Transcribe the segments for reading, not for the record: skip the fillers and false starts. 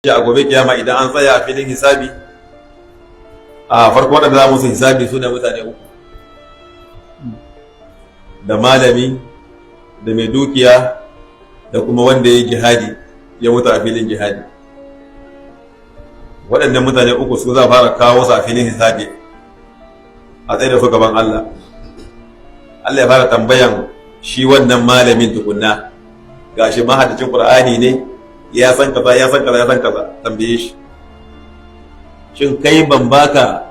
A gobe kiyama, idan an tsaya a filin hisabi, a farko waɗanda za musu hisabi su ne mutane uku: da malami, da mai dukiya, da kuma wanda ya yi jihadi, ya mutu a filin jihadi. Waɗannan mutane uku su za fara kawo su a filin hisabi, a tsaye da su gaban Allah. Allah ya fara tambayan shi wannan malamin tukunna. Gashi mahaddacin Qur'ani ne, ya san kaza, ya san kaza, ya san kaza. Tambaye shi: "Shin kai ban baka,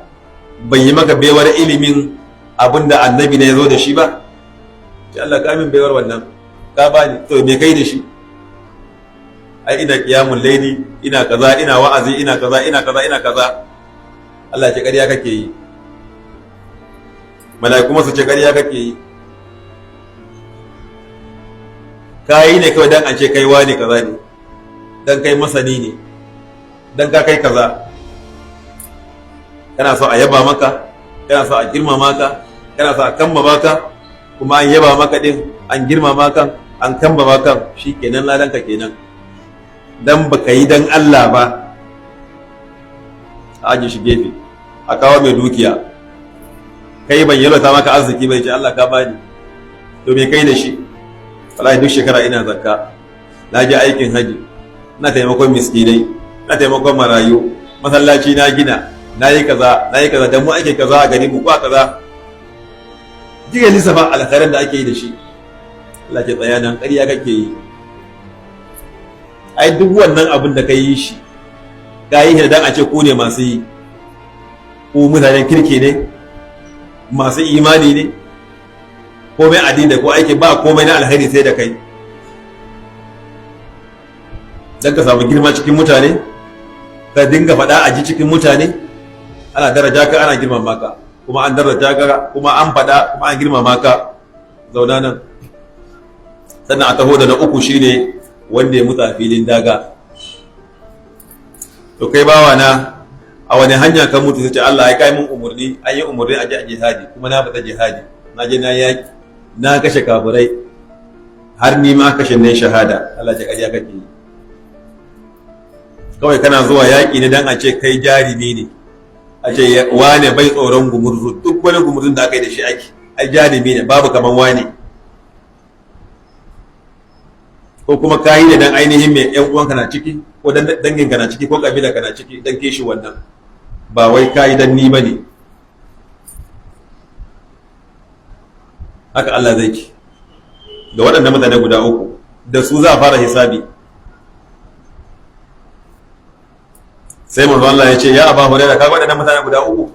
ban yi maka baiwar ilimin abinda annabi ne ya zo da shi ba?" Ce: "Allah, ka min baiwar wannan, ka bani." "To, me kai da shi?" "Ai ina qiyamul laili, ina kaza, ina wa'azi, ina kaza, ina kaza, ina kaza." Allah ce: "Ƙarya kake yi." Mala'iku masu ce: "Ƙarya kake yi, kayi ne kawai dan an ce kai wani kaza ne, dan kai masani ne, dan ka kai kaza. Kana so a yaba maka, kana so a girmama ka, kana so a kambama ka. Kuma an yaba maka din, an girmama kan, an kambama kan, shikenan, ladan ka kenan, dan baka yi dan Allah ba." A aje shi gefe, a kawo mai dukiya. "Kai, ban yalwata maka arziki bai?" Ce: "Allah, ka bani." "To, me kai da shi?" "Wallahi duk shekara ina zakka, na je aikin haji, ina taimakon miskinai, ina taimakon marayu, masallaci na gina, na yi kaza, na yi kaza, dan mu ake kaza a gari mu ko kaza." Jiya lissafa alkhairan da ake yi da shi. Allah ke: "Tsaya nan, ƙarya kake yi. Ai duk wannan abin da ka yi shi, ka yi dan a ce ku ne masu yi, ku mutanen kirki ne, masu imani ne, komai addini da ko aiki ba komai na alkhairi sai da kai, dan ka samu girma cikin mutane, ka dinga faɗa a ji cikin mutane, ana daraja ka, ana girmama ka. Kuma an daraja ka, kuma an faɗa, kuma an girmama ka. Zauna nan." Sannan a taho da na uku, shine wanda ya mutu a filin daga. "To, kai bawa na, a wani hanya ka mutu?" Sai ce: "Allah, ya kai mun umurni, an yi umurni a je a jihadi, kuma na fita jihadi, na je na yaki, na kashe kafirai, har ni ma kashe ne shahada." Allah ce: "Ƙarya kake yi. Kawai kana zuwa yaƙi ne dan a ce kai jarumi ne, a ce wane bai tsoron gumurzu, duk wani gumurzun da aka yi da shi ake, ai jarumi ne, babu kaman wane. Ko kuma kayi ne dan ainihin mai yan uwanka na ciki, ko dan danginka na ciki, ko kabila ka na ciki, dan kishi wannan, ba wai kayi dan ni bane." Haka Allah zai ci da waɗannan mutane guda uku, da su za a fara hisabi. Sai manzo Allah ya ce: "Ya Aba Hurairah, ka waɗannan mutane guda uku?"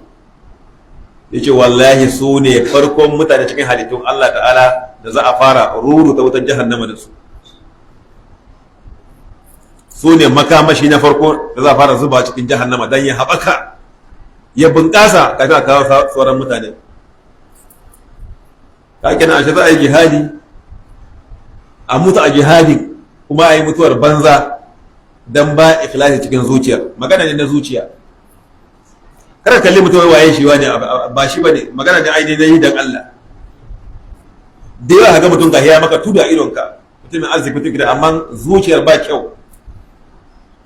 Yace: "Wallahi su ne farkon mutane cikin halittun Allah ta'ala da za a fara ruru ta wutar jahannama da su. Su ne makamashi na farko da za a fara zuba cikin jahannama don ya haɓaka, ya bunƙasa, kafin a kawo sauran mutane." Ka kenan ashe za a yi jihadi, a mutu a jihadin, kuma a yi mutuwar banza dan ba ikhlasi cikin zuciyar. Magana ne na zuciya. Kada kalli mutum waye shi, wani ba shi bane. Magana ne ainihin yi dan Allah. Da yawa ga mutum ga ya maka tudu a idonka, mutumin arziki, mutum gida, amma zuciyar ba kyau,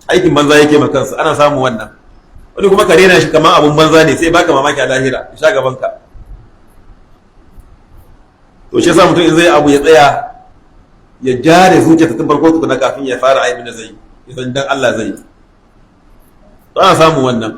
aikin banza yake ma kansa. Ana samun wannan. Wani kuma ka rena shi kamar abun banza ne, sai baka mamaki a lahira, ya sha gaban ka. To, shi yasa mutum in zai abu, ya tsaya ya jare zuciyarsa tun farko tukuna, kafin ya fara aikin da zai yi, dan Allah zai yi. To, ana samun wannan.